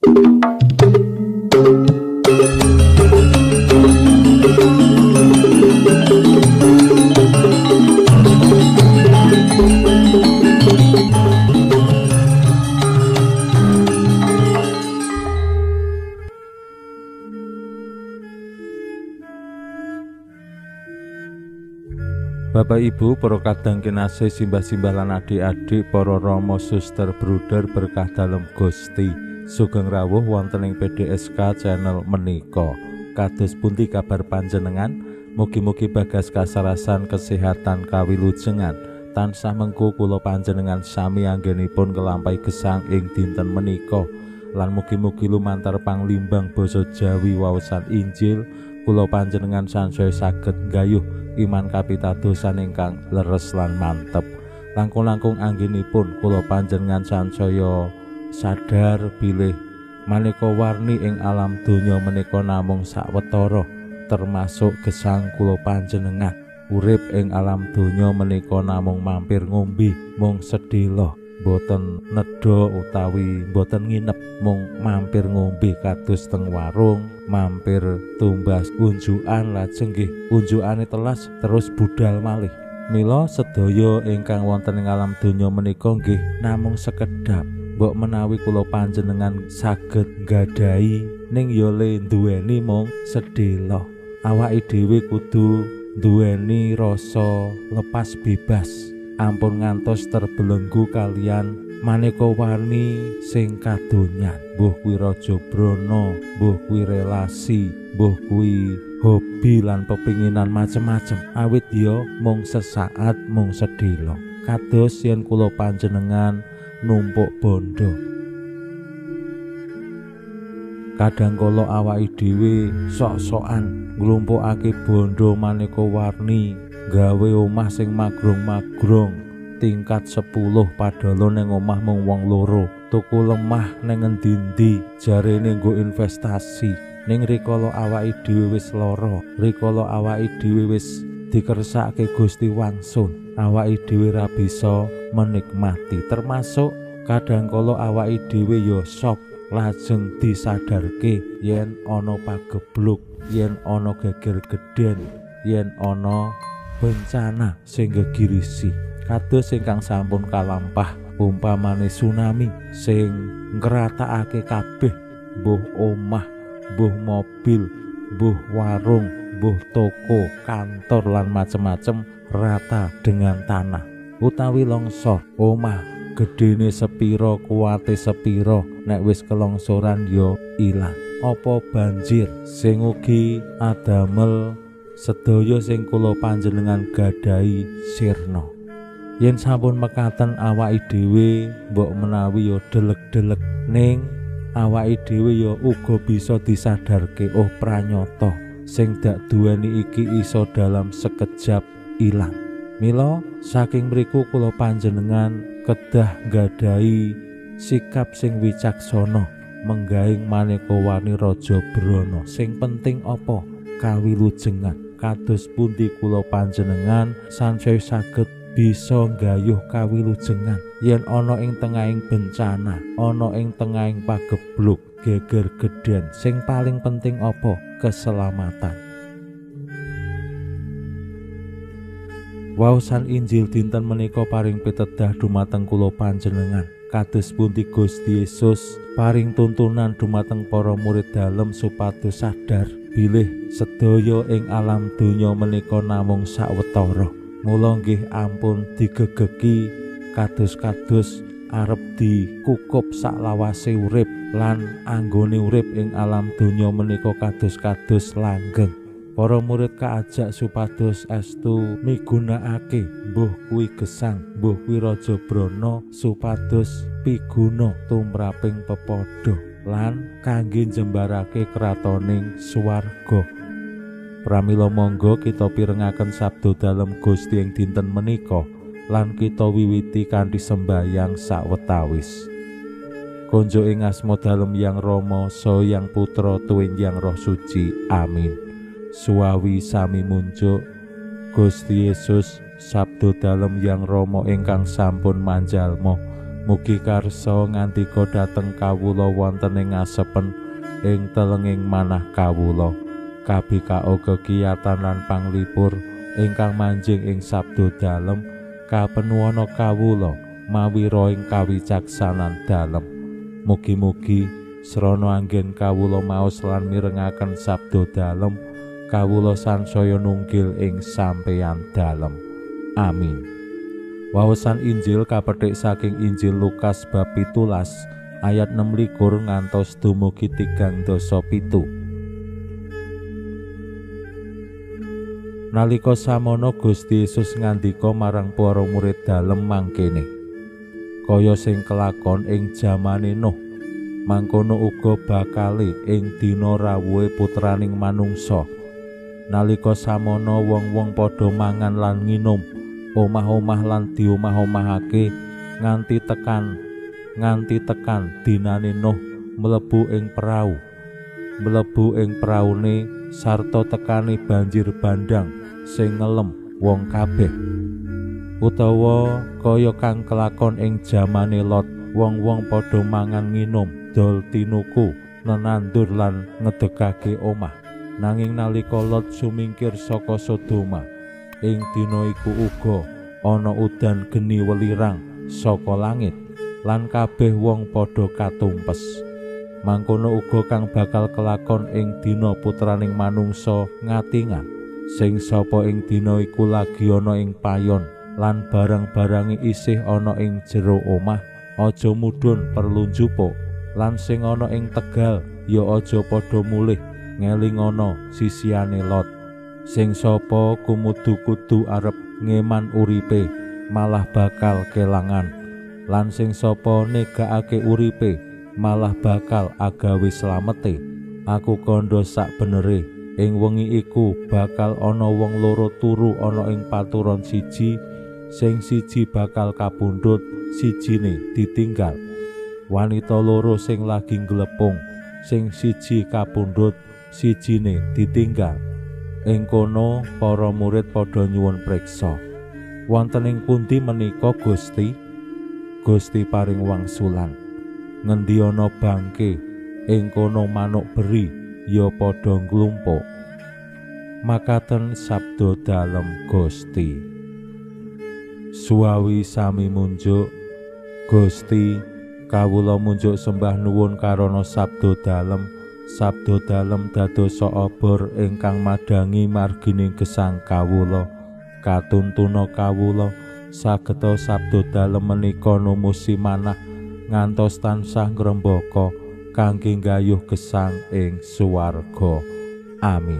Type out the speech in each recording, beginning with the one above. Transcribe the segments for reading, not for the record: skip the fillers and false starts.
Bapak Ibu, para kadang kinasih, simbah-simbah lan adik-adik, para rama, suster, bruder berkah dalem Gusti. Sugeng rawuh wonten ing PDSK channel menika. Kados pundi kabar panjenengan? Mugi-mugi bagas kasarasan kesehatan kawilujengan. Tansah mengku kula panjenengan sami anggenipun kelampahi gesang ing dinten menika. Lan mugi-mugi lumantar panglimbang basa Jawi waosan Injil kula panjenengan sansaya saged nggayuh iman kapitadosan ingkang leres lan mantep. Langkung-langkung anggenipun kula panjenengan sansaya sadar bilih maneka warni ing alam donya menika namung sawetara, termasuk gesang kula panjenengan. Urip ing alam donya menika namung mampir ngombe mung sedhela, boten nedha utawi boten nginep, mung mampir ngombe kados teng warung, mampir tumbas unjukan lajeng nggih unjukane telas terus budal malih. Mila sedaya ingkang wonten ing alam donya menika nggih namung sekedhap. Mbok menawi kula panjenengan saged nggadahi ning ya le duweni mung sedhela. Awake dhewe kudu duweni rasa lepas bebas. Ampun ngantos terbelenggu kalian maneka warni sing kadonyan. Mbuh kuwi raja brana, mbuh kuwi relasi, mbuh kuwi hobi lan pepinginan macem-macem. Awit ya mung sesaat, mung sedhela. Kados yen kula panjenengan numpuk bondo. Kadang kala awake dhewe sok-sokan nglumpukake bondo maneka warni, gawe omah sing magrong-magrong tingkat 10 padahal ning omah mung wong loro, tuku lemah ning endi-endi jarene nggo investasi. Ning rikala awake dhewe wis lara, rikala awake dhewe wis dikersake Gusti wangsul, awake dhewe ra bisa menikmati. Termasuk kadang kala awake dhewe ya sok lajeng disadarke yen ana pagebluk, yen ana geger gedhen, yen ana bencana sing gegirisi. Kados ingkang sampun kalampah umpamane tsunami sing ngratakake kabeh, mbuh omah, mbuh mobil, mbuh warung, mbuh toko, kantor lan macem-macem rata dengan tanah. Utawi longsor, omah gedene sepiro, kuwate sepiro, nek wis kelongsoran ya ilang. Apa banjir sing ugi adamel sedaya sing kula panjenengan gadahi sirna. Yen sampun mekaten awake dhewe mbok menawi ya delek-delek, ning awake dhewe ya uga bisa disadarke, oh pranyata sing dak duweni iki iso dalam sekejap ilang. Mila saking mriku kula panjenengan kedah nggadahi sikap sing wicaksana menggaing maneka warni raja brana. Sing penting apa? Kawilujengan. Kados pundi kula panjenengan sansaya saged bisa nggayuh kawilujengan yen ana ing tengahing bencana, ana ing tengahing pagebluk, geger gedhen. Sing paling penting apa? Keselamatan. Waosan Injil dinten menika paring pitedah dumateng kula panjenengan. Kados pundi Gusti Yesus paring tuntunan dumateng para murid dalem supados sadar bilih sedaya ing alam donya menika namung sawetara. Mula nggih ampun digegeki kados-kados arep dikukup saklawase urip lan anggone urip ing alam donya menika kados-kados langgeng. Para murid kaajak supados estu migunakake mbuh kuwi gesang, mbuh kuwi raja brana supados piguna tumraping pepadha lan kangge njembarake kratoning swarga. Pramila monggo kita pirengaken sabda dalem Gusti ing dinten menika lan kita wiwiti kanthi sembayang sawetawis. Konjuk ing asma dalem Yang Rama, Saha Yang Putra, tuwin Yang Roh Suci. Amin. Suwawi sami munjuk Gusti Yesus sabda dalem Yang Rama ingkang sampun manjalma. Mugi karsa ngandika dhateng kawula wonten ing asepen ing telenging manah kawula. Kabikao kekiyatan lan panglipur ingkang manjing ing sabda dalem kapenuwana kawula mawi roing kawicaksanan dalem. Mugi-mugi srana anggen kawula maos lan mirengaken sabda dalem, kawula sansaya nunggil ing sampeyan dalem. Amin. Wawasan Injil kapethik saking Injil Lukas bab 17 ayat 26 ngantos dumugi 37. Nalika samono Gusti Yesus ngandika marang para murid dalem mangkene, kaya sing kelakon ing jamane Nuh, mangkono uga bakale ing dina rawuhe putraning manungsa. Nalika samono wong-wong padha mangan lan nginum, omah-omah lan diomah-omahake nganti tekan dinane Nuh mlebu ing prau. Mlebu ing praune sarta tekane banjir bandang sing ngelem wong kabeh. Utawa kaya kang kelakon ing jamane Lot, wong-wong padha mangan nginum, dol tinuku, nenandur lan ngedegake omah. Nanging nalika Lot sumingkir saka Sodoma, ing dina iku uga ana udan geni welirang saka langit lan kabeh wong padha katumpes. Mangkono uga kang bakal kelakon ing dina putraning manungsa ngatingan. Sing sapa ing dina iku lagi ana ing payon lan barang-barange isih ana ing jero omah, aja mudhun perlu njupuk, lan sing ana ing tegal ya aja padha mulih ngelingana sisihane Lot. Sing sapa kumudu kudu arep ngeman uripe malah bakal kelangan, lan sing sapa negakake uripe malah bakal agawe slamete. Aku kandha sak benere, ing wengi iku bakal ana wong loro turu ana ing paturon siji, sing siji bakal kapundhut, sijine ditinggal. Wanita loro sing lagi nglepung, sing siji kapundhut, sijine ditinggal. Ing kono para murid padha nyuwun priksa, wonten ing pundi menika Gusti? Gusti paring wangsulan, ngendi ana bangke, ing kono manuk beri ya padha nglumpuk. Makaten sabda dalem Gusti. Suwawi sami munjuk, Gusti, kawula munjuk sembah nuwun karana sabda dalem. Sabda dalem dadosa obor ingkang madhangi margining gesang kawula. Katuntuna kawula sageta sabda dalem menika numusi manah ngantos tansah ngrembaka kangge nggayuh gesang ing swarga. Amin.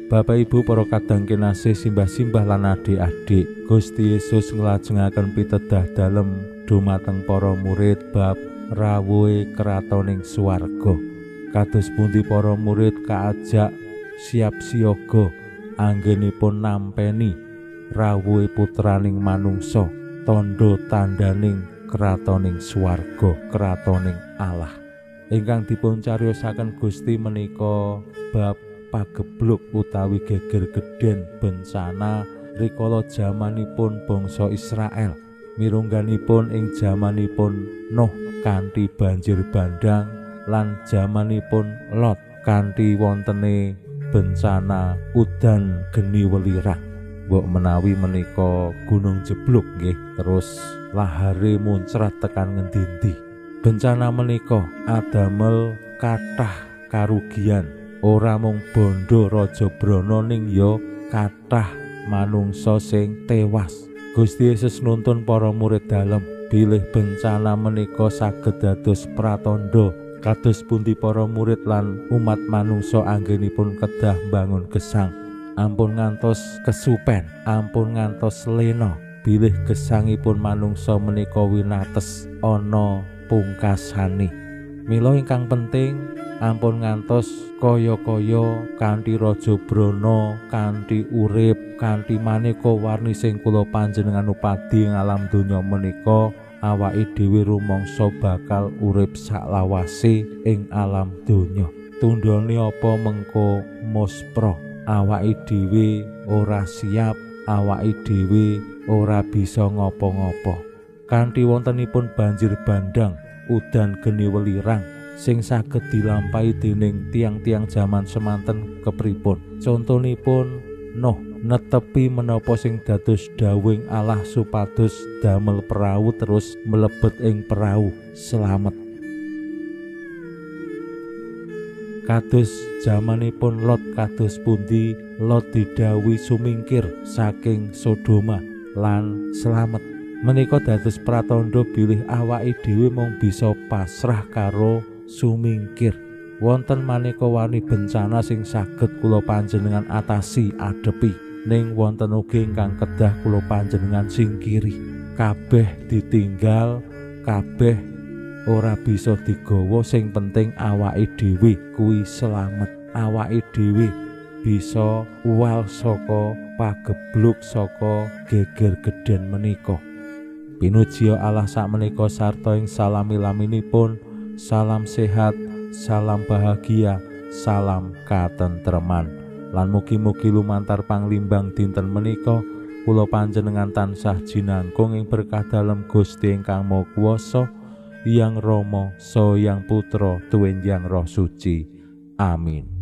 Bapak Ibu para kadang kinasih, simbah-simbah lan adik-adik, Gusti Yesus nglajengaken pitedah dalem dumateng para murid bab rawuhe kratoning swarga. Kados pundi para murid kaajak siap siaga anggenipun nampeni rawuhe putraning manungsa, tandha tandaning kratoning swarga, kratoning Allah. Ingkang dipun cariyosaken Gusti menika bab pagebluk utawi geger gedhen bencana rikala jamanipun bangsa Israel. Mirungganipun ing jamanipun Nuh kanthi banjir bandang lan jamanipun Lot kanthi wontene bencana udan geni welirang. Mbok menawi menika gunung jeblok nggih, terus lahare muncrat tekan ngendi-endi. Bencana menika adamel kathah karugian, ora mung bondo Raja Brana ning ya kathah manungsa sing tewas. Gusti Yesus nuntun para murid dalem bilih bencana menika saged dados pratandha kados pundi para murid lan umat manungsa anggenipun kedah mbangun gesang. Ampun ngantos kesupen, ampun ngantos lena, bilih gesangipun manungsa menika winates ana pungkasane. Mila ingkang penting ampun ngantos kaya-kaya kanthi Raja Brana, kanthi urip, kanthi maneka warni sing kula panjenengan upadi ing alam donya menika, awake dhewe rumangsa bakal urip saklawase ing alam donya. Tundhone apa mengko muspra, awake dhewe ora siap, Awake dhewe ora bisa ngapa-ngapa. Kanthi wontenipun banjir bandhang, udan geni welirang sing saged dilampahi dening tiang-tiang jaman semanten kepripun. Contonipun Nuh netepi menapa sing dados dawuhing Allah supados damel prau terus mlebet ing prau slamet. Kados jamanipun Lot kados pundi Lot didhawuhi sumingkir saking Sodoma lan slamet. Menika dados pratandha bilih awake dhewe mung bisa pasrah karo sumingkir. Wonten maneka warni bencana sing saged kula panjenengan atasi adepi, ning wonten ugi ingkang kedah kula panjenengan singkiri. Kabeh ditinggal, kabeh ora bisa digawa, sing penting awake dhewe kuwi slamet. Awake dhewe bisa uwal saka pagebluk saka geger gedhen menika. Pinuji Allah sakmenika sarta ing salami-laminipun. Salam sehat, salam bahagia, salam katentreman. Lan mugi-mugi lumantar panglimbang dinten menika kula panjenengan tansah jinangkung ing berkah dalem Gusti ingkang Maha Kuwasa, Hyang Rama, Saha Hyang Putra, tuwin Hyang Roh Suci. Amin.